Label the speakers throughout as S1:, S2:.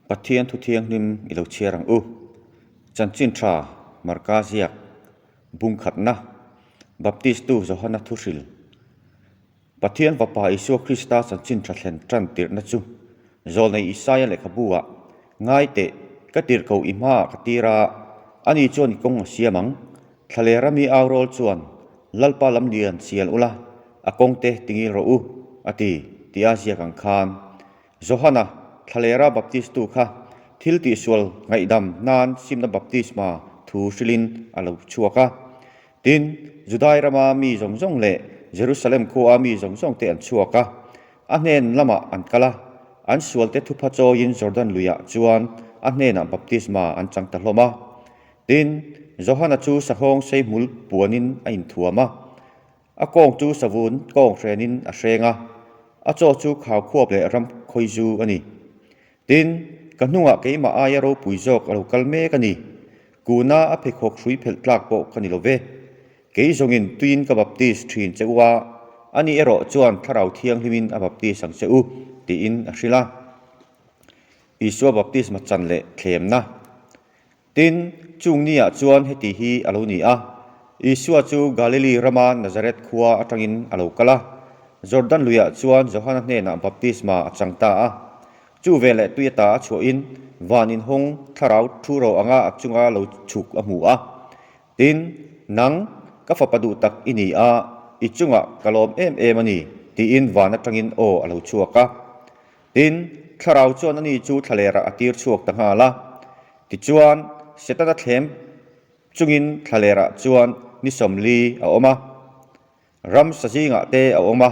S1: Pathian thu thianghlim i lo chhiar ang u. Chanchin tha Marka ziak bung khatna Baptistu Johana thuhril Pathian Fapa Isua Krista chanchin tha thlen tan tirhna chu Zawlnei Isaia lehkhabu ah Ngai teh, ka tirh ko i hmaah ka tir a, ani chuan i kawng a siam ang. Thlalera mi au rawl chuan Lalpa lam lian sial ula, a kawngte tingil rawh u, a ti, tia ziak ang khan. Johana, Thlalera Baptistu kha thil tihsual ngaihdam nan simna baptisma thu hrilhin a lo chhuak a. Tin, Judai rama mi zawng zawng leh Jerusalem khua mi zawng zawngte an chhuak a, a hnen lamah an kal a, an sualte thupha chawiin Jordan luiah chuan a hnenah baptisma an chang ta hlawm a. Tin, Johana chu sahawng seihmul puanin a inthuam a. A kawng chu savun kawng hrenin a hreng a, a chaw chu khau khuap leh ram khawi zu a ni. Tin, ka hnungah keimah aia ropui zawk a lo kal mek a ni. Kuna a pheikhawk hrui phelh tlak pawh ka ni lo ve. Kei zawngin tuiin ka baptis thin che u a, ani erawh chuan Thlarau Thianghlimin a baptis ang che u, tiin a hrilh a. Isua baptisma chan leh thlemna. Tin, chung niah chuan heti hi a lo ni a, Isua chu Galili rama Nazareth khua atangin a lo kal a, Jordan luiah chuan Johana hnenah baptisma a chang ta a. Chu veleh tui ata a chhuahin van inhawng thlarau thu ro anga a chunga lo chhuk a hmu a. Tin, Nang, ka fapa duh tak i ni a, i chungah ka lawm em em a ni, tiin van atangin aw a lo chhuak a. Tin, thlarau chuan ani chu thlalerah a tir chhuak ta nghal a. Tichuan, Setana thlem chungin thlalerah chuan ni sawmli a awm a. Ram sazingah te a awm a,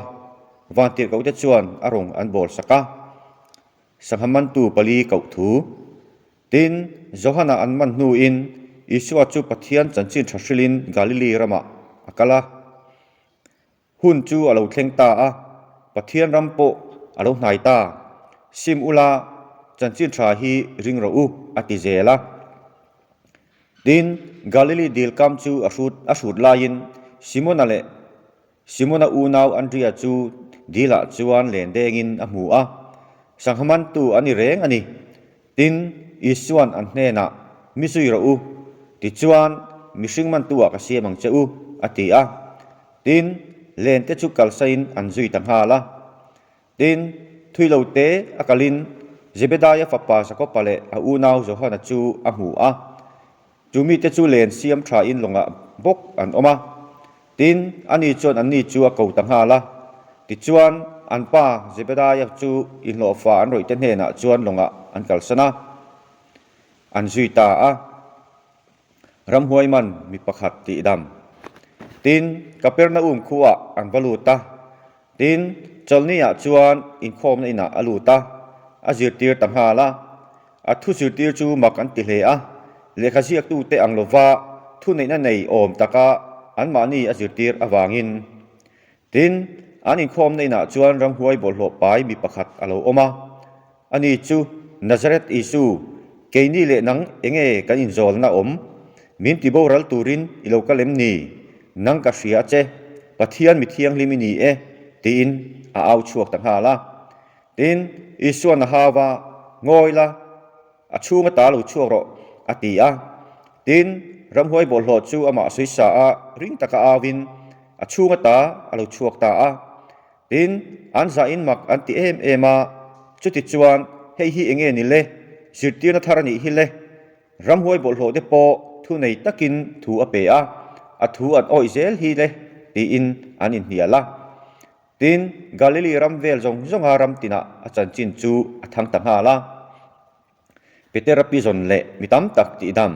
S1: vantirhkohte chuan a rawng an bawl sak a. Sangha mantu pali koh thu. Tin, Johana an man hnuin Isua chu Pathian chanchin tha hrilhin Galili ramah a kal a. Hun chu a lo thleng ta a, Pathian ram pawh a lo hnai ta. Sim ula, chanchin tha hi ring rawh u, a ti zel a. Tin, Galili dil kam chu a hrut a hrut laiin Simona leh Simona unau Andria chu dilah chuan len dengin a hmu a, Sangha mantu a ni reng a ni. Tin, Isua'n an hnenah, Mi zui rawh u, tichuan mihring mantu-ah ka siam ang che u, a ti a. Tin, lente chu kalsain an zui ta nghal a. Tin, thui lo te a kalin Zebedaia fapa Jakoba leh a unau Johana chu a hmu a. Chu mite chu len siam thain lawngah bawk an awm a. Tin, ani chuan anni chu a ko ta nghal a. Tichuan, an pa Zebedaia chu inhlawhfa an rawihte hnenah chuan lawngah an kalsan a, an zui ta a. Ramhuai man mi pakhat tih dam. Tin, Kapernaum khuaah an va lut a. Tin, chawlhniah chuan inkhawmna inah a lut a, a zirtir ta nghal a. A thu zirtir chu mak an ti hle a, lehkha ziaktute ang lova thuneihna nei awm taka anmahni a zirtir avangin. Tin, an inkhawmna inah chuan ramhuai bawlhhlawh pai mi pakhat a lo awm a. Ani chu, Nazareth Isu, keini leh nang enge kan inzawlna awm? Min ti boral turin i lo kal em ni? Nang ka hria a che, Pathian mi thianghlim i ni e, tiin a au chhuak ta nghal a. Tin, Isua'n a hau va, Ngawi la, a chhunga ta lo chhuak rawh, a ti a. Tin, ramhuai bawlhhlawh chu amah sawi sa a, ring taka auin a chhunga ta a lo chhuak ta a. Tin, an zahin mak an ti em em a, chuti chuan hei hi enge ni le, zirtirna thar a nih hi le. Ramhuai bawlhhlawh te pawh thu nei takin thu a pe a, a thu an awih zel hi le tiin an inhnial a. Tin, Galili ram vel zawng zawnga ram tinah a chanchin chu a thang ta nghal a. Petera pi zawn leh mi tam tak tihdam.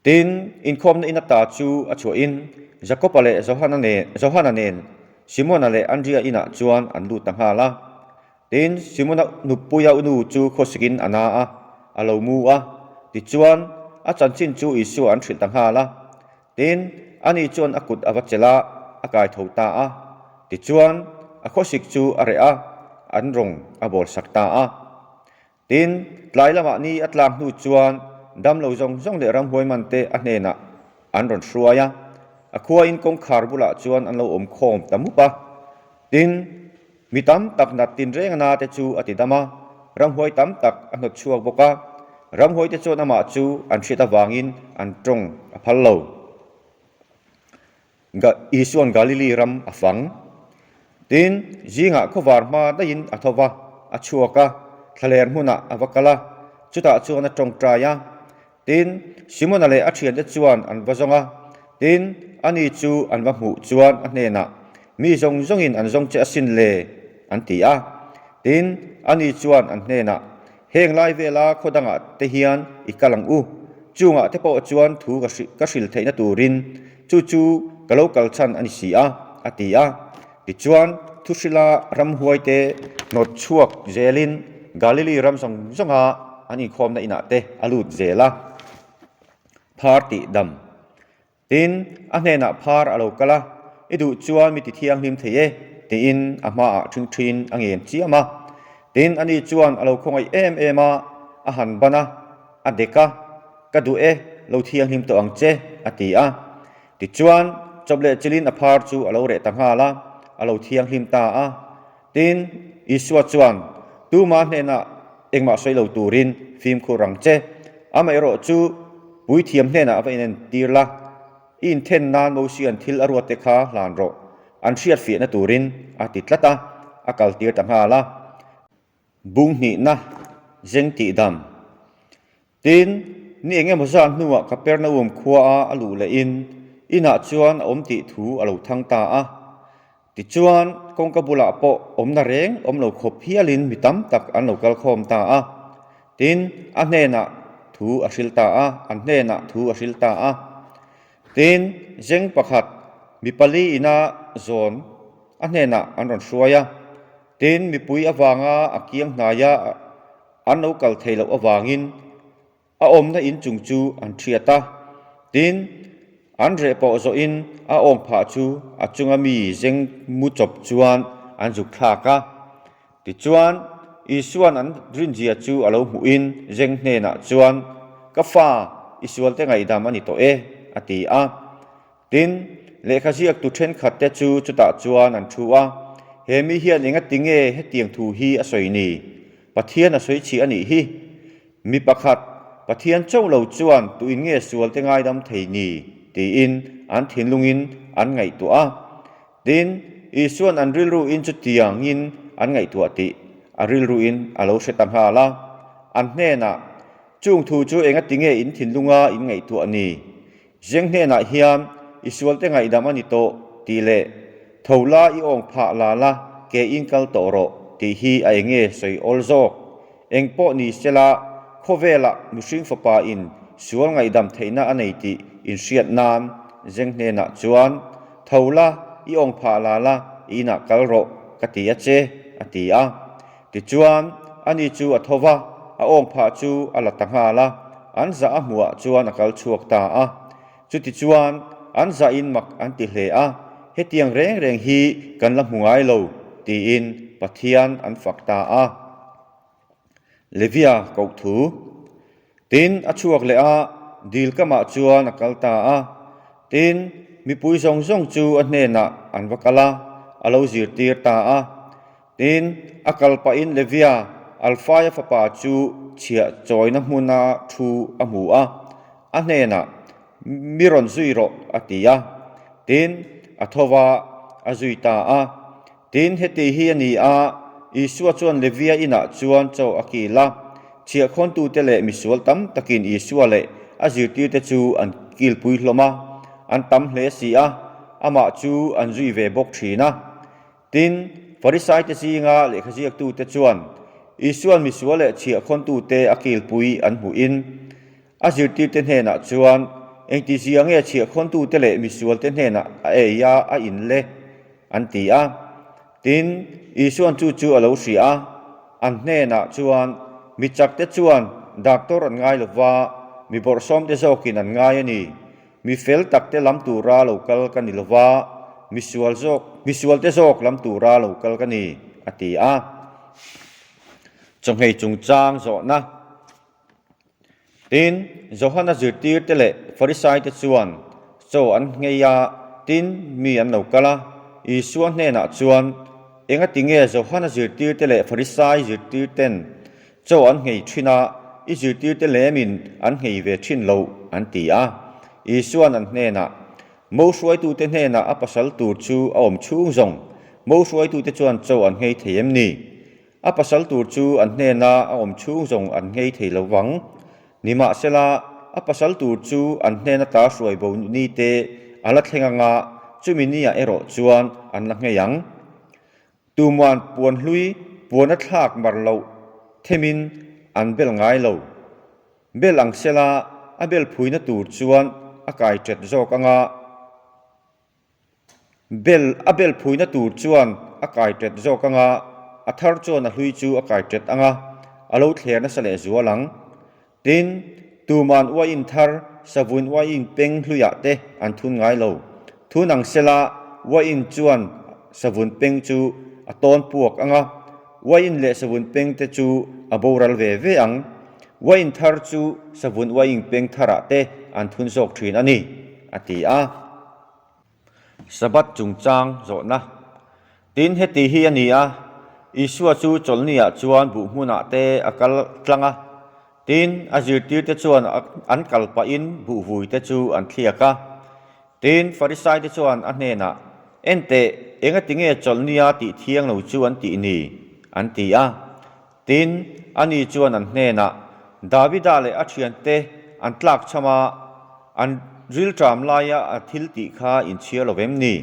S1: Tin, inkhawmna in ata chu a chhuahin Jakoba leh Johana nen Johana nen Simona leh Andria inah chuan an lut ta nghal a. Tin, Simona nupuia nu chu khawsikin a na a, a lo mu a. Tichuan, a chanchin chu Isua an hrilh ta nghal a. Tin, ani chuan a kut a va chelh a, a kai tho ta a. Tichuan, a khawsik chu a reh a, an rawng a bawlsak ta a. Tin, tlai lamah ni a tlak hnu chuan damlo zawng zawng leh ramhuai man te a hnenah an rawn hruai a, a khuain kawngkhar bulah chuan an lo awm khawm ta mup a. Tin, mi tam tak nat tinreng a na te chu a ti dam a, Ramhuai tam tak a hnawt chhuak bawk a. Ramhuaite chuan amah chu an hriat avangin an tawng a phal lo. Isua'n Galili ram a fang. Tin, zingah khawvar hma daihin a tho va, a chhuak a, thlaler hmunah a va kal a, chutah chuan a tawngtai a. Tin, Simona leh a thiante chuan an va zawng a, tin, ani chu an va hmuh chuan a hnenah, Mi zawng zawngin an zawng che asin le, an ti a. Tin, ani chuan an hnenah, Heng lai vela khaw dangah te hian i kal ang u, chungah te pawh chuan thu ka hril theihna turin chu chu ka lo kal chhan a ni si a, a ti a. Tichuan, thuhrila ramhuaite hnawt chhuak zelin Galili ram zawng zawnga an inkhawmna inah te a lut zel a, phar tih dam. Tin, a hnenah phar a lo kal a, I duh chuan mi ti thianghlim thei e, tiin a hmaah ṭhingṭhin a ngen chiam a. Tin, ani chuan a lo khawngaih em em a, a han ban a, a dek a, Ka duh e, lo thianghlim tawh ang che, a ti a. Tichuan, chawp leh chilin a phar chu a lo reh ta nghal a, a lo thianghlim ta a. Tin, Isua chuan, Tuma hnenah engmah sawi lo turin fimkhur ang che. Amaherawh chu puithiam hnenah a va inentir la, i inthen nan Mosia'n thil a ruatte kha hlan rawh, an hriatfiahna turin a ti tlat a, a kaltir ta nghal a. Bung hnihna zeng tihdam. Tin, ni eng emaw zat hnuah Kapernaum khuaa a luh lehin inah chuan a awm tih thu a lo thang ta a. Tichuan, kawngka bulah pawh awmna reng awm lo khawp hialin mi tam tak an lo kal khawm ta a. Tin, a hnenah thu a hril ta a, an hnenah thu a hril ta a. Tin, zeng pakhat mi pali ina zawn a hnenah an rawn hruai a. Tin, mipui avanga a kiang hnaia An lo kal thei loh avangin a awmna inchung chu an thiat a, tin, an reh pawh zawhin a awm phah chu a chunga mi zeng mu chawp chuan an zuk thlak a. Tichuan, Isua'n an rinzia chu a lo hmuhin zeng hnenah chuan, Ka fa, i sualte ngaihdam a ni tawh e, a ti a. Tin, lehkha ziaktu thenkhatte chu chutah chuan an thu a, He mi hian engati nge hetiang thu hi a sawi ni? Pathian a sawi chhi a nih hi. Mi pakhat, Pathian chauh lo chuan tuin nge sualte ngaidam thei ni? tiin an thinlungin an ngaihtuah a. Tin, Isua'n an rilruin chutiangin an ngaihtuah tih a rilruin a lo hre ta nghal a. An hnenah, Chung thu chu engati nge in thinlunga in ngaihtuah ni? Zeng hnenah hian i sualte ngaihdam a ni tawh tih leh tho la i awng phah la la ke in kal tawh rawh tih hi a enge sawi awl zawk. Eng pawh ni sela khawvelah mihring fapa in sual ngaihdam theihna a nei tih in hriat nan Zeng hnenah chuan tho la i awng phah la la i inah kal rawh ka ti a che a ti a. Tichuan, ani chu a tho va, a awng phah chu a la ta nghal a, an zah a hmuhah chuan a kal chhuak ta a. Chutichuan, an zahin mak an ti hle a, Hetiang reng reng hi kan la hmu ngai lo, tiin Pathian an fak ta a. Levia koh thu. Tin, a chhuak leh a, dil kamah chuan a kal ta a. Tin, mipui zawng zawng chu a hnenah an va kal a, a lo zirtir ta a. Tin, a kal pahin Levia, Alfaia fapa chu chhiah chawina hmuna thu a hmu a, a hnenah, Mi rawn zui rawh, a ti a. Tin, a tho va, a zui ta a. Tin, heti hi a ni a, Isua chuan Levia inah chuan chaw a kil a. Chhiahkhawntute leh misual tam takin Isua leh a zirtirte chu an kilpui hlawm a, an tam hle si a, amah chu an zui ve bawk thin a. Tin, Farisaite zinga lehkha ziaktute chuan Isua'n misual leh chhiahkhawntute a kilpui an hmuhin, a zirtirte hnenah chuan, Engtizia nge chhiahkhawntute leh misualte hnenah a ei a, a in le? an ti a. Tin, Isua'n chu chu a lo hria a, an hnenah chuan, Mi chakte chuan doctor an ngai lo va, mi bawrhsawmte zawkin an ngai a ni. Mi fel takte lam tura lo kal ka ni lo va, mi sual zawk, mi sualte zawk lam tura lo kal ka ni, a ti a. Chawhmei chungchang zawhna. Tin, Johana zirtirte leh Farisaite chuan chaw an nghei a, tin, mi an lo kal a. Isua hnenah chuan, Engati nge Johana zirtirte leh Farisai zirtirten? Chaw an nghei thin a, i zirtirte lemin an nghei ve thin lo, an ti a. Isua'n an hnenah, Mo hruaitute hnenah a pasal tur chu a awm chhung zawng, mo hruaitute chuan chaw an nghei thei em ni? A pasal tur chu an hnena a awm chhung zawng an nghei thei lo vang. Nimahsela, a pasal tur chu an hnen ata hruai bo ni te a la thleng anga, chumi niah erawh chuan an la nghei ang. Tuman puan hlui puan a thlak mar loh themin an bel ngai lo. Bel ang sela, a bel phuina tur chuan a kai ṭet zawk anga, Bel, a bel phuina tur chuan a kai ṭet zawk anga, a thar chuan a hlui chu a kai ṭet anga, a lo thler nasa leh zual ang. Tin, tuman uaiin thar, savun uaiin peng hluiah te an thun ngai lo. Thun ang sela, uaiin chuan savun peng chu a tawn puak anga, uaiin leh savun peng te chu a boral ve ve ang. Uaiin thar chu savun uaiin peng tharah te an thun zawk ṭhin a ni, a ti a. Sabbath chungchang zawhna. Tin, heti hi a ni a, Isua chu chawlhniah chuan buh hmunah te a kal tlang a. Tin, a zirtirte chuan an kal pahin buhvuite chu an thliak a. Tin, Farisaite chuan a hnenah, Enteh, engatinge chawlhnia tih thiang lo chu an tih ni? an ti a. Tin, ani chuan an hnenah, Davida leh a thiante an tlak cham a, an rilṭam laia a thil tih kha inchhiar lo vem ni?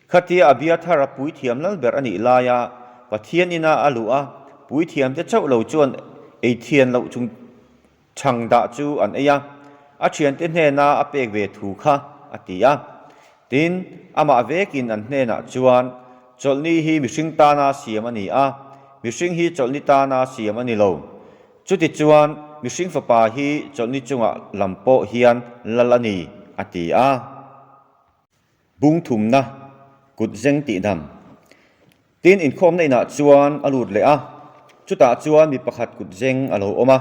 S1: Khatia Abiathar a puithiam lal ber a nih laia Pathian ina a luh a, puithiamte chauh lo chuan ei thian loh chung Chhang dah chu an ei a, a thiante hnena a pek ve thu kha a ti a. Tin, amah vekin an hnenah chuan, Chawlhni hi mihring tana siam a ni a, mihring hi chawlhni tana siam a ni lo. Chutichuan, mihring fapa hi chawlhni chungah lam pawh hian lal a ni, a ti a. Bung thumna kut zeng tih dam. Tin, inkhawmna inah chuan a lut leh a, chutah chuan mi pakhat kut zeng a lo awm a.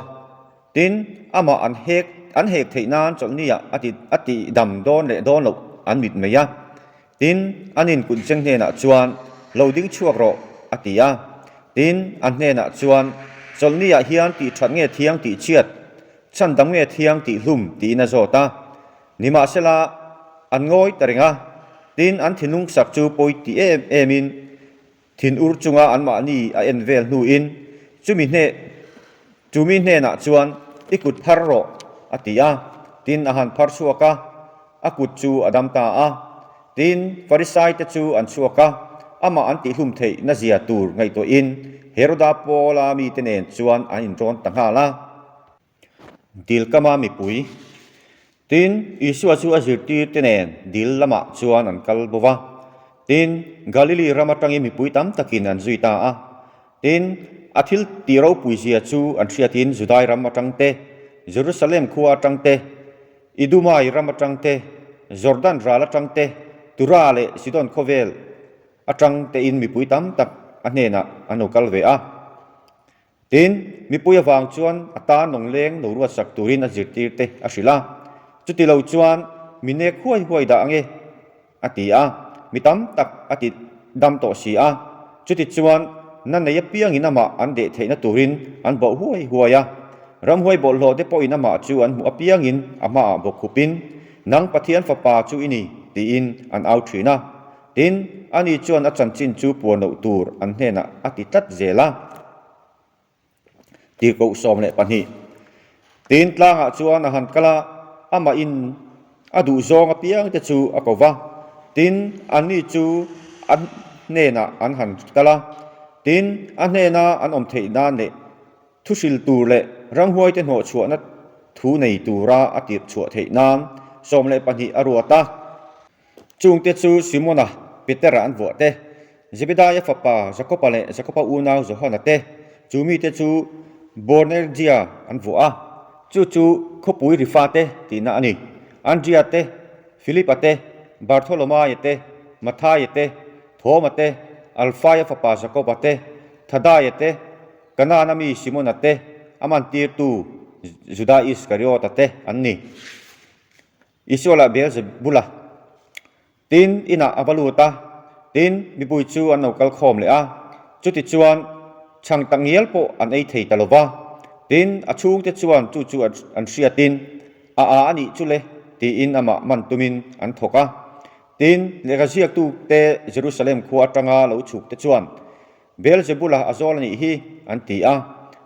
S1: Tin, amah an hek an hek theih nan chawlhniah a ti a tih dam dawn leh dawn loh an mit mai a. Tin, an in kut zeng hnenah chuan, Lo ding chhuak rawh, a ti a. Tin, an hnenah chuan, Chawlhniah hian tih that nge thiang tih chhiat, chhan dam nge thiang tih hlum, tiin a zawt a. Nimahsela, an ngawi ta reng a, tin an thinlung sak chu pawi ti em emin thin ur chunga anmahni a en vel hnuin chumi hne chumi hnenah chuan i kut phar rawh a ti a, tin a han phar chhuak a, a kut chu a dam ta a. Tin, Farisaite chu an chhuak a, amah an tihhlum theih nazia tur ngaihtuahin Heroda Paula mite nen chuan an inrawn ta nghal a. Dilkama mipui. Tin, Isua chu a zirtirte nen dil lamah chuan an kal bo va. Tin, Galili ram atangin mipui tam takin an zui ta a. Tin, a thil tih ropuizia chu an hriatin Judai ram atang te, Jerusalem khua atang te, Idumai ram atang te, Jordan ral atang te, Tura leh Sidon khawvel atang tein mipui tam tak a hnenah an lo kal ve a. Tin, mipui avang chuan a tan lawngleng lo ruatsak turin a zirtirte a hrilh a. Chuti lo chuan mi nek huai huai dah ange, a ti a. Mi tam tak a ti dam tawh si a. Chuti chuan na nei apiangin amah an deh theihna turin an bawh huai huai a. Ramhuai bawlhhlawh te pawhin amah chu an hmuh apiangin a hmaah bawk khupin, Nang Pathian fapa chu i ni, tiin an au thin a. Tin, ani chuan a chanchin chu puan loh tur an hnenah a ti tlat zel a. Tirhkoh 12. Tin, tlangah chuan a han kal a, amahin a duhzawng apiangte chu a ko va. Tin, anni chu a hnenah an han kal a. Tin, a hnena an awm theih nan leh thuhril tur leh ramhuaite hnawhchhuahna thu nei tura a tirh chhuah theih nan 12 a ruat a. Chungte chu Simona, Petera an vuah te, Zebedaia fapa Jakoba leh Jakoba unau Johana te, chu mite chu Boanergia an vuah a, chu chu khawpui rifa te tihna a ni. Andria te, Filipa te, Bartholomaia te, Mathaia te, Thoma te, Alfaia fapa Jakoba te, Thadaia te, Kanaana mi Simona te, a mantirtu Juda Iskariota te an ni. Isua lah Beelzebula tin inah a va lut a, tin mipui chu an lo kal khawm leh a, chutichuan chhang tak ngial pawh an ei thei ta lo va. Tin, a chhungte chuan chu chu an hriatin, A â a nih chu le, tiin amah man tumin an thawk a. Tin, lehkha ziaktute Jerusalem khua atanga lo chhukte chuan, Beelzebula a zawl a nih hi, an ti a.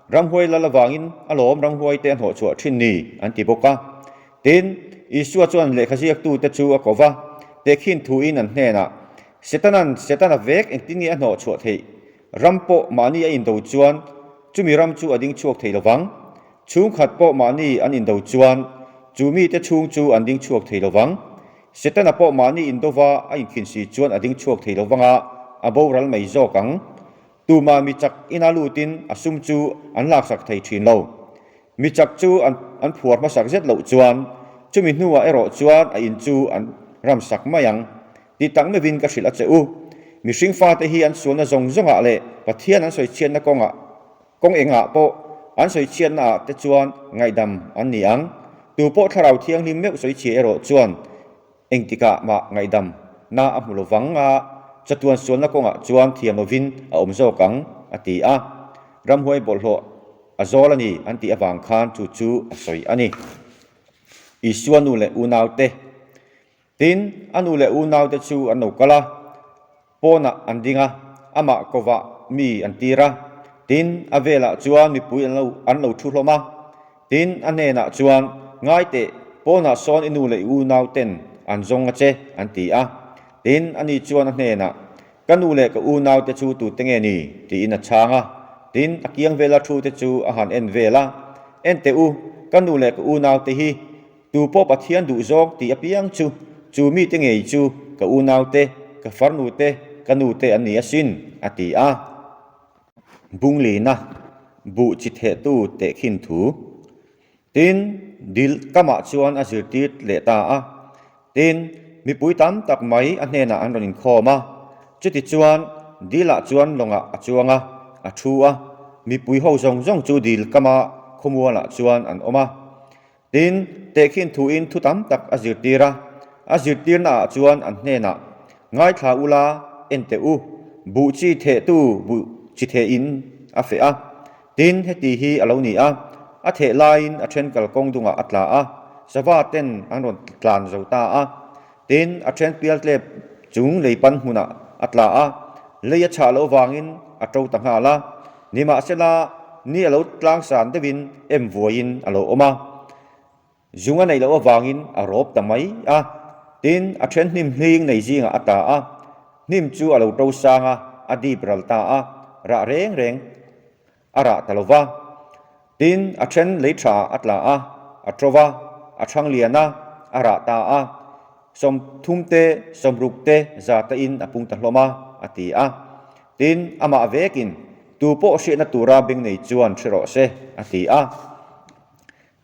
S1: Ramhuai lal avangin a lawm ramhuaite a hnawhchhuah thin ni, an ti bawk a. Tin, Isua chuan lehkha ziaktute chu a ko va, tehkhin thuin an hnenah, Setanan Setana vek engtin nge a hnawhchhuah theih? Ram pawh mahni a indo chuan chumi ram chu a ding chhuak thei lovang. Chhungkhat pawh mahni an indo chuan chu mite chhung chu an ding chhuak thei lovang. Setana pawh mahni indova a inkhin si chuan a ding chhuak thei lovang a, a boral mai zawk ang. Tumah mi chak ina lutin a sum chu an laksak thei thin lo. Mi chak chu an an phuar hmasak zet loh chuan chumi hnuah erawh chuan a in chu an ramsak mai ang. Ti tak meuhin ka hrilh a che u. Mihring fate hi an sualna zawng zawngah leh Pathian an sawichhiatna kawngah kawng engah pawh an sawichhiatna ah te chuan ngaihdam an ni ang. Tu pawh Thlarau Thianghlim meuh sawichhia erawh chuan engtikah mah ngaihdam na a hmu lovang a, chatuan sualna kawngah chuan thiam lovin a awm zawk ang, a ti a. Ramhuai bawlhhlawh a zawl a ni an tih avang khan chu chu a sawi a ni. Isua nu leh unaute. Tin, a nu leh unaute chu an lo kal a, pawnah an ding a, amah kovah mi an tir a. Tin, a velah chuan mipui an lo an lo thu hlawm a. Tin, a hnenah chuan, Ngai teh, pawnah sawn i nu leh i unauten an zawng a che, an ti a. Tin, ani chuan a hnenah, Ka nu leh ka unaute chu tute nge ni? tiin a chhang a. Tin, a kiang vela thute chu a han en vel a, En teh u, ka nu leh ka unaute hi Tu pawh Pathian duh zawk tih apiang chu, chu mite ngei chu ka unaute, ka farnute, ka nute an ni asin, a ti a. Bunglina buh chi thehtu tehkhin thu. Tin, dil kamah chuan a zirtir leh ta a. Tin, mipui tam tak mai a hnenah an rawn inkhawm a. Chutichuan, dilah chuan lawngah a chuang a, a thu a. Mipui ho zawng zawng chu dil kama khawmualah chuan an awm a. Tin, tehkhin thuin thu tam tak a zirtir a, a zirtirnaah chuan an hnenah, Ngaithla ula, en teh u, buh chi thehtu buh chi thehin a feh a. Tin, heti hi a lo ni a, a theh laiin a then kalkawng dungah a tla a, sava ten an rawn tlan zo ta a. Tin, a then pialtlep chung lei pan hmunah a tla a, lei a chhah loh vangin a to ta nghal a. Nimahsela, ni a lo tlangsan deuhin em vuaiin a lo awm a, zung a neih loh avangin a rawp ta mai a. Tin, a then hnim hling nei zingah a tla a, hnim chu a lo to sang a, a dip ral ta a, rah reng reng a rah ta lo va. Tin, a then lei tha a tla a, a to va, a thang lian a, a rah ta a. 30 te, 60 te za te in a pung ta hlawm a, a ti a. Tin, amah vekin, Tu pawh hriatna tura beng nei chuan hre rawh se, a ti a.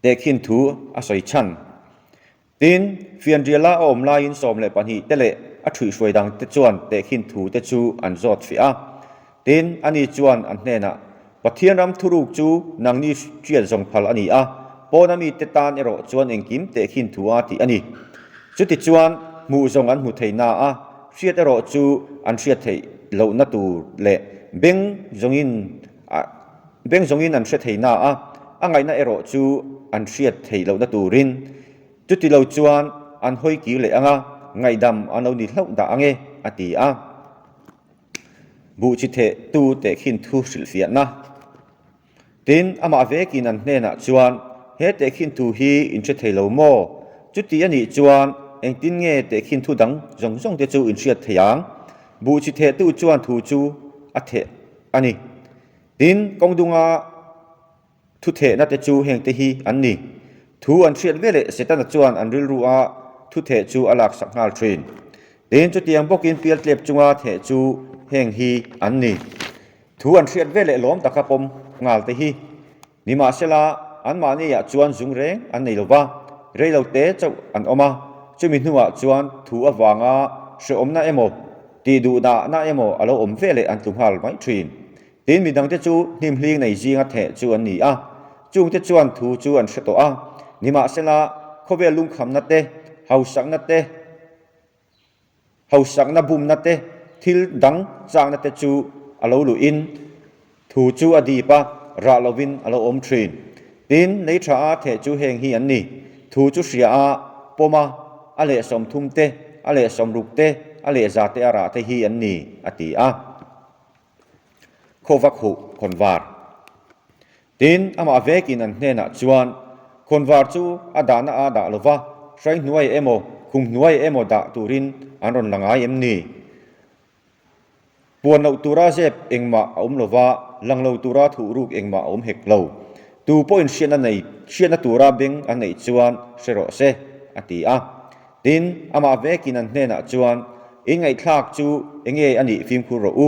S1: Tehkhin thu a sawi chhan. Tin, fianriala a awm laiin 12 te leh a ṭhuihhruai dangte chuan tehkhin thu te chu an zawt fiah a. Tin, ani chuan an hnenah, Pathian ram thuruk chu nangni hriat zawng phal a ni a, pawna mite tan erawh chuan engkim tehkhin thu a tih a ni. Chutichuan, hmuh zawng an hmu thei na a, hriat erawh chu an hriat theih lohna tur leh beng zawngin beng zawngin an hre thei na a, a ngaihna erawh chu an hriat theih lohna turin. Chuti lo chuan an hawi kir leh ang a, ngaihdam an lo ni hlauh dah ang e, a ti a. Buh chi theh tu tehkhin thu hrilhfiahna. Tin, amah vekin an hnenah chuan, He tehkhin thu hi in hre thei lo maw? Chuti a nih chuan engtin nge tehkhin thu dang zawng zawng te chu in hriat thei ang? Buh chi theh tu chuan thu chu a theh a ni. Tin, kawng dunga Thuthehna te chu hengte hi an ni. Thu an hriat veleh Setana chuan an rilru a thutheh chu a laksak nghal thin. Tin, chutiang bawkin pialtlep chunga theh chu heng hi an ni. Thu an hriat veleh lawm taka pawm nghal te hi. Nimahsela, anmahniah chuan zung reng an nei lo va, reilo te chauh an awm a, chumi hnuah chuan thu avanga hrehawmna emaw, tihduhdahna emaw a lo awm veleh an tlu nghal mai thin. Tin, mi dangte chu hnim hling nei zinga theh chu an ni a, chungte chuan thu chu an hre tawh a. Nimahsela, khawvel lungkhamna te, hausakna te, hausakna bumna te, thil dang chakna te chu a lo luhin thu chu a dip a, rah lovin a lo awm thin. Tin, lei tha a theh chu heng hi an ni, Thu chu hria a, pawm a, a leh 30 te, a leh 60 te, a leh 100 te a rah te hi an ni, a ti a. Khawva khuh khawnvar. Tin, amah vekin an hnenah chuan, Khawnvar chu a dahna a dah lova, hrai hnuai emaw, khum hnuai emaw dah turin an rawn la ngai em ni? Puan loh tura zep engmah a awm lova, lang lo tura thuh ruk engmah a awm hek lo. Tu pawhin hriatna nei, hriatna tura beng a neih chuan hre rawh se, a ti a. Tin, amah vekin an hnenah chuan, In ngaihthlak chu enge a nih fimkhur rawh u.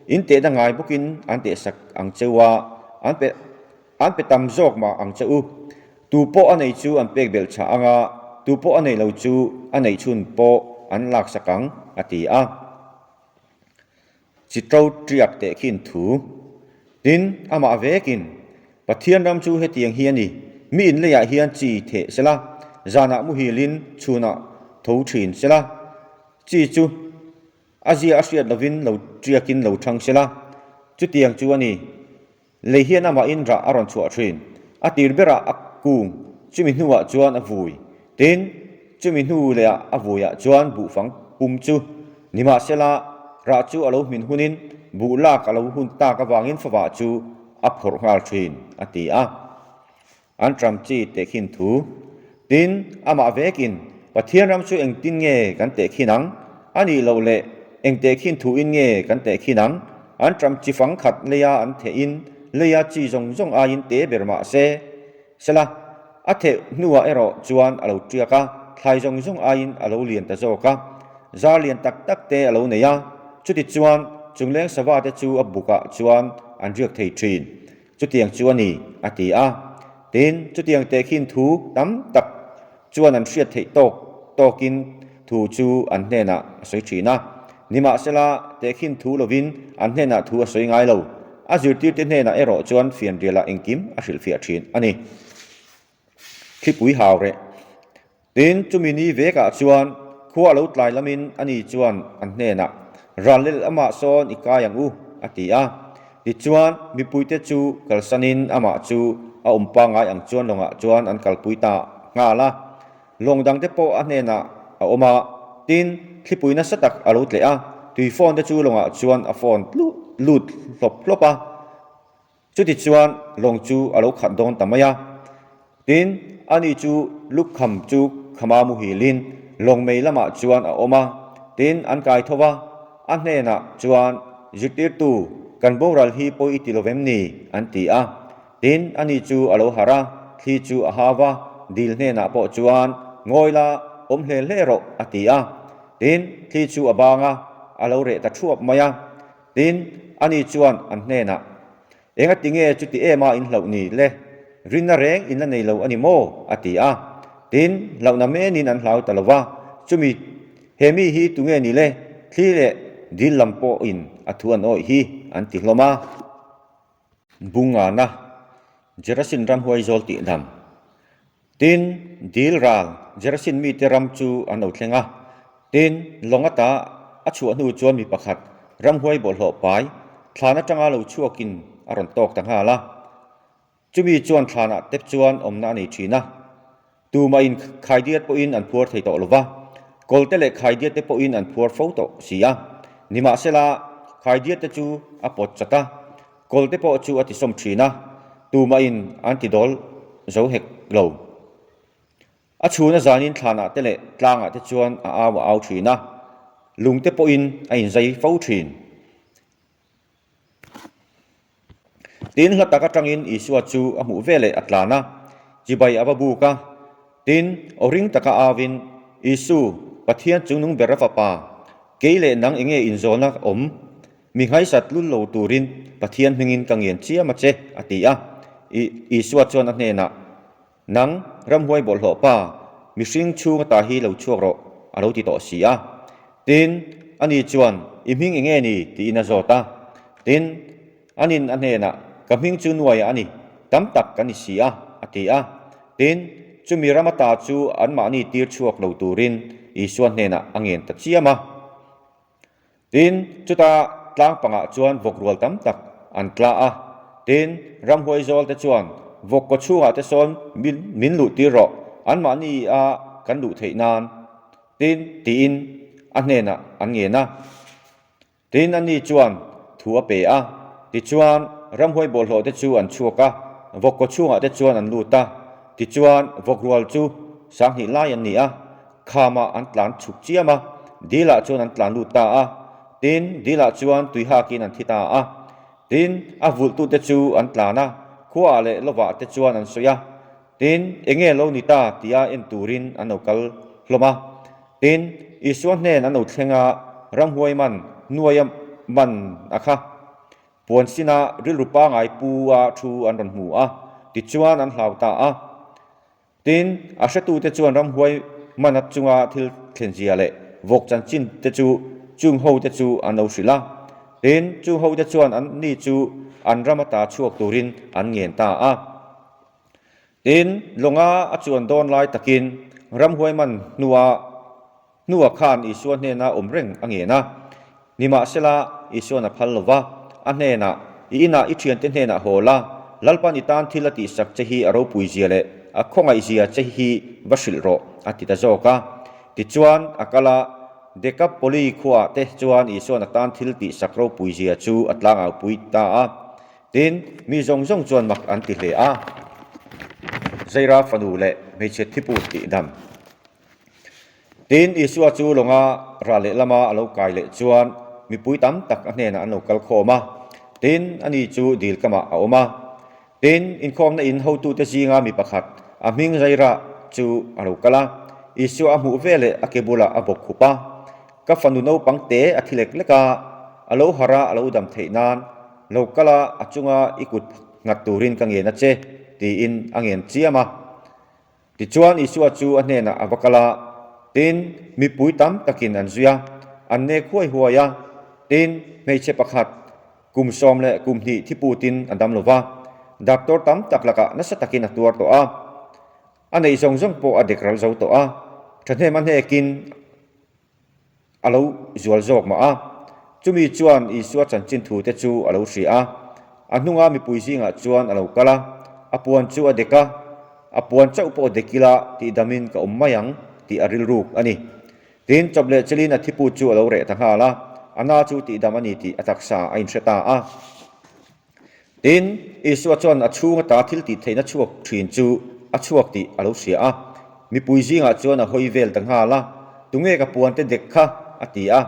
S1: In tehna ngai bawkin an tehsak ang che u a, an pe an pe tam zawk mah ang che u. Tu pawh a nei chu an pek belh chhah ang a, tu pawh a nei lo chu a neih chhun pawh an laksak ang, a ti a. Chi to tiak teh khin thu. Tin, amah vekin, Pathian ram chu hetiang hi a ni, mi in leiah hian chi theh sela, zanah muhilin chhunah tho thin sela, chi chu a zia a hriat lovin lo tiakin lo thang sela, chutiang chu a ni. Lei hian amahin rah a rawn chhuah thin. A tir berah a kung, chumi hnuah chuan a vui. Tin, chumi hnu lehah a vuiah chuan buhfang pum chu nimahsela rah chu a lo hmin hunin buh lak a lo hun tak avangin favah chu a phawrh nghal thin, a ti a. An ṭam chi tehkhin thu. Tin, amah vekin, Pathian ram chu engtin nge kan tehkhin ang? A nih loh leh, eng tehkhin thuin nge kan tehkhin ang? An ṭam chi fang khat leia an thehin, leia chi zawng zawng aiin te ber mah se. Sela, a theh hnuah erawh chuan a lo ṭiak a, thlai zawng zawng aiin a lo lian ta zawk a. Zar lian tak tak te a lo nei a, chutichuan chungleng sava te chu a bukah chuan an riak thei ṭhin. Chutiang chu a ni, a ti a. Tin, chutiang tehkhin thu tam tak chuan an hriat theih tawk tawkin thu chu an hnenah a sawi thin a. Nimahsela, tehkhin thu lovin an hnenah thu a sawi ngai lo. A zirtirte hnenah erawh chuan fianrialah engkim a hrilhfiah thin a ni. Thlipui hau reh. Tin, chumi ni vekah chuan khua a lo tlai lamin ani chuan an hnenah, Ral lel amah sawn i kai ang u, a ti a. Tichuan, mipuite chu kalsanin amah chu a awm pangngai ang chuan lawngah chuan an kalpui ta nghal a. Lawng dangte pawh a hnenah a awm a. Tin, thlipui nasa tak a lo tleh a, tui phone te chu lawngah chuan a phone lut hlawp hlawp a. Chutichuan lawng chu a lo khat dawn ta mai a. Tin, ani chu lukham chu khama muhilin lawng mei lamah chuan a awm a. Tin, an kai tho va, a hnenah chuan, Zirtirtu, kan boral hi pawi i ti lo vem ni? an ti a. Tin, ani chu a lo harh a, thli chu a hau va, dil hnenah pawh chuan, Ngawi la, awm hle hle rawh, a ti a. Tin, thli chu a bang a, a lo reh ta thuap mai a. Tin, ani chuan an hnenah, Engati nge chuti em a in hlauh ni le? Rinna reng in la nei lo a ni maw? a ti a. Tin, hlauhna menin an hlau ta lo va, Chumi, he mi hi tunge ni le? Thli leh dil lam pawhin a thu an awih hi, an ti hlawm a. Bungana, Gerasin ramhuai zawl tihdam. Tin, dil ral Gerasin mite ram chu an lo thleng a. Tin, lawng ata a chhuah hnu chuan mi pakhat ramhuai bawlhhlawh pai thlan atanga lo chhuakin a rawn tawk ta nghal a. Chumi chuan thlanah tep chuan awmna a nei thin a. Tumahin khaidiat pawhin an phuar thei tawh lo va, kawlte leh khaidiat te pawhin an phuar fo tawh si a. Nimahsela, khaidiat te chu a pawt chat a. Kawlte pawh chu a tisawm thin a, tumahin an ti dawl zo hek lo. A chhuna zanin thlanah te leh tlangah te chuan a au a au thin a, lungte pawhin a inzai fo thin. Tin, hla tak atangin Isua chu a hmuh veleh a tlan a, chibai a va buk a. Tin, aw ring taka auin, Isu, Pathian chungnung ber a fapa, kei leh nang enge inzawlna awm? Mi nghaisat lul lo turin Pathian hmingin ka ngen chiam a che, a ti a. I Isua chuan a hnenah, Nang, ramhuai bawlhhlawh pa, mihring chhung ata hi lo chhuak rawh, a lo ti tawh si a. Tin, ani chuan, I hming enge ni? tiin a zawt a. Tin, anin a hnenah, Ka hming chu Nuaia a ni, tam tak ka ni si a, a ti a. Tin, chumi ram ata chu anmahni tir chhuak lo turin Isua hnenah a ngen ta chiam a. Tin, chuta tlang pangah chuan vawk rual tam tak an tla a. Tin, ramhuai zawl te chuan, Vawk kaw chhungah te sawn min luh tir rawh, anmahni a kan luh theih nan. Tin, tiin a hnenah an ngen a. Tin, ani chuan thu a pe a. Tichuan, ramhuai bawlhhlawh te chu an chhuak a, vawk kaw chhungah te chuan an lut a. Tichuan, vawk rual chu 2000 lai an ni a, khamah an tlan chhuk chiam a, dilah chuan an tlan lut ta a. Tin, dilah chuan tui hakin an thi ta a. Tin, a vulhtute chu an tlan a, khuaah leh lovah te chuan an sawi a. Tin, enge lo ni ta tia en turin an lo kal hlawm a. Tin, Isua hnen an lo thleng a, ramhuai man, nuaia man a kha. Puan sinah rilru pangai pu a thu an rawn hmu a, tichuan an hlau ta a. Tin, a hretute chuan ramhuai mana chunga thil thlenzia leh vawk chanchin te chu chung hote chu an lo hrilh a. Tin, chung hote chuan an ni chu an ram ata chhuak turin an ngen ta a. Tin, lawnga a chuan dawn lai takin ramhuai man hnua hnua khan Isua hnena awm reng a ngen a. Nimahsela, Isuan a phal lo va, a hnenah, I inah i thiante hnenah haw la, Lalpan i tan thil a tihsak che hi a ropuizia leh a khawngaihzia che hi va hrilh rawh, a ti ta zawk a. Tichuan, a kal a, Dekapoli khuaah te chuan Isuan a tan thil tihsak ropuizia chu a tlangaupui ta a. Tin, mi zawng zawng chuan mak an ti hle a. Zaira fanu leh hmeichhe thiput tih dam. Tin, Isua chu lawnga rah leh lama a lo kai leh chuan mipui tam tak a hnenah an lo kal khawm a. Tin, ani chu dil kamah a awm a. Tin, inkhawmna in hotute zinga mi pakhat, a hming Zaira chu a lo kal a. Isua a hmuh veleh a ke bulah a bawk khup a. Ka fanu naupang te a thi lek lek a, a lo harh a, a lo dam theih nan Lo kal a, a chunga i kut nghat turin ka ngen a che, tiin a ngen chiam a. Tichuan Isua chu a hnenah a va kal a, tin, mipui tam takin an zui a, an nek huai huai a. Tin, hmeichhe pakhat, kum 12 thiputin a dam lo va, doctor tam tak lakah nasa takin a tuar tawh a. A neih zawng zawng pawh a dek ral zo tawh a, thahnem a hnekin a lo zual zawk mah a. Chumi chuan Isua chanchin thute chu a lo hria a. A hnunga mipui zingah chuan a lo kal a, a puan chu a dek a, a puan chauh pawh dek ila tihdamin ka awm mai ang tih a rilruk a ni. Tin, chawp leh chelin a thiput chu a lo reh ta nghal a, a na chu tihdam a ni tih a taksa a inhre ta a. Tin, Isua chuan a chhung ata thil tih theihna chhuak thin chu a chhuak tih a lo hria a. Mipui zingah chuan a hawi vel ta nghal a, Tunge ka puante dek kha? a ti a.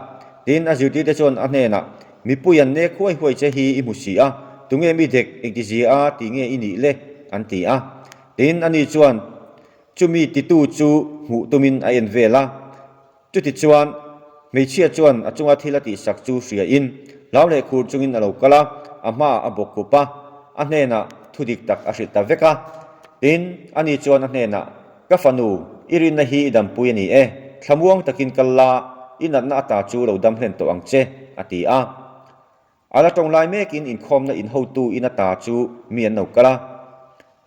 S1: Tin, a zirtirte chuan a hnenah, Mipui an nek huai huai che hi i hmu si a, tunge mi dek engtizia a ti nge i nih le? an ti a. Tin, ani chuan chumi titu chu hmuh tumin a en vel a. Chutichuan, hmeichhia chuan a chunga thil a tihsak chu hriain, hlau leh khur chungin a lo kal a, a hmaah a bawk khup a, a hnenah thu dik tak a hrilh ta vek a. Tin, ani chuan a hnenah, Ka fanu, i rinna hi i dampui a ni e, thlamuang takin kal la, i natna ata chu lo dam hlen tawh ang che, a ti a. A la tawng lai mekin inkhawmna in hotu in ata chu mi an lo kal a.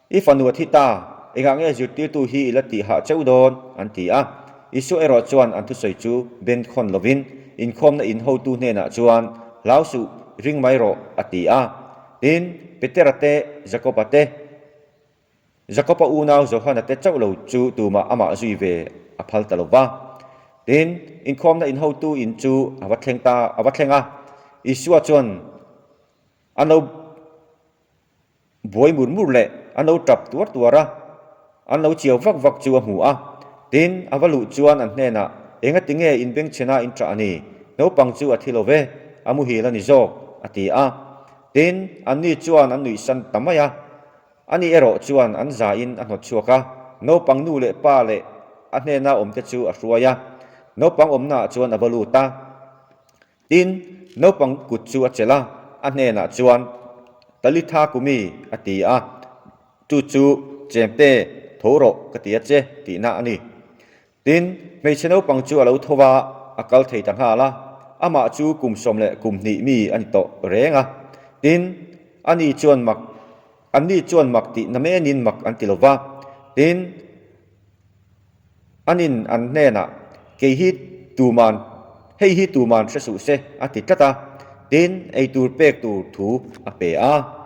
S1: I fanu a thi ta, engah nge zirtirtu hi i la tih hah cheu dawn? an ti a. Isua erawh chuan an thusawi chu ben khawn lovin inkhawmna in hotu hnenah chuan, Hlau suh, ring mai rawh, a ti a. Tin, Petera te, Jakoba te, Jakoba unau Johana te chauh lo chu tumah amah zui ve a phal ta lo va. Tin, inkhawmna in hotu in chu a va thleng ta, a va thleng a. Isua chuan an lo buai mur mur leh an lo tap tuar tuar a, an lo chiau vak vak chu a hmu a. Tin, a va luh chuan an hnenah, Engati nge in bengchhena in ṭah a ni? Naupang chu a thi lo ve, a muhil a ni zawk, a ti a. Tin, anni chuan an nuihsan ta mai a. Ani erawh chuan an zain a hnawt chhuak a, naupang nu leh pa leh a hnena awmte chu a hruai a. Naupang awmnaah chuan a va lut a. Tin, naupang kut chu a chelh a, a hnenah chuan, Talitha kumi, a ti a. Chu chu, Chemte, tho rawh ka ti a che, tihna a ni. Tin, hmeichhe naupang chu a lo tho va, a kal thei ta nghal a, amah chu kum 12 mi a ni tawh reng a. Tin, ani chuan mak, anni chuan mak tih namenin mak an ti lo va. Tin, anin an hnenah, Kei hi tuman, hei hi tuman hre suh se, a ti tlat a. Tin, eitur pek tur thu a pe a.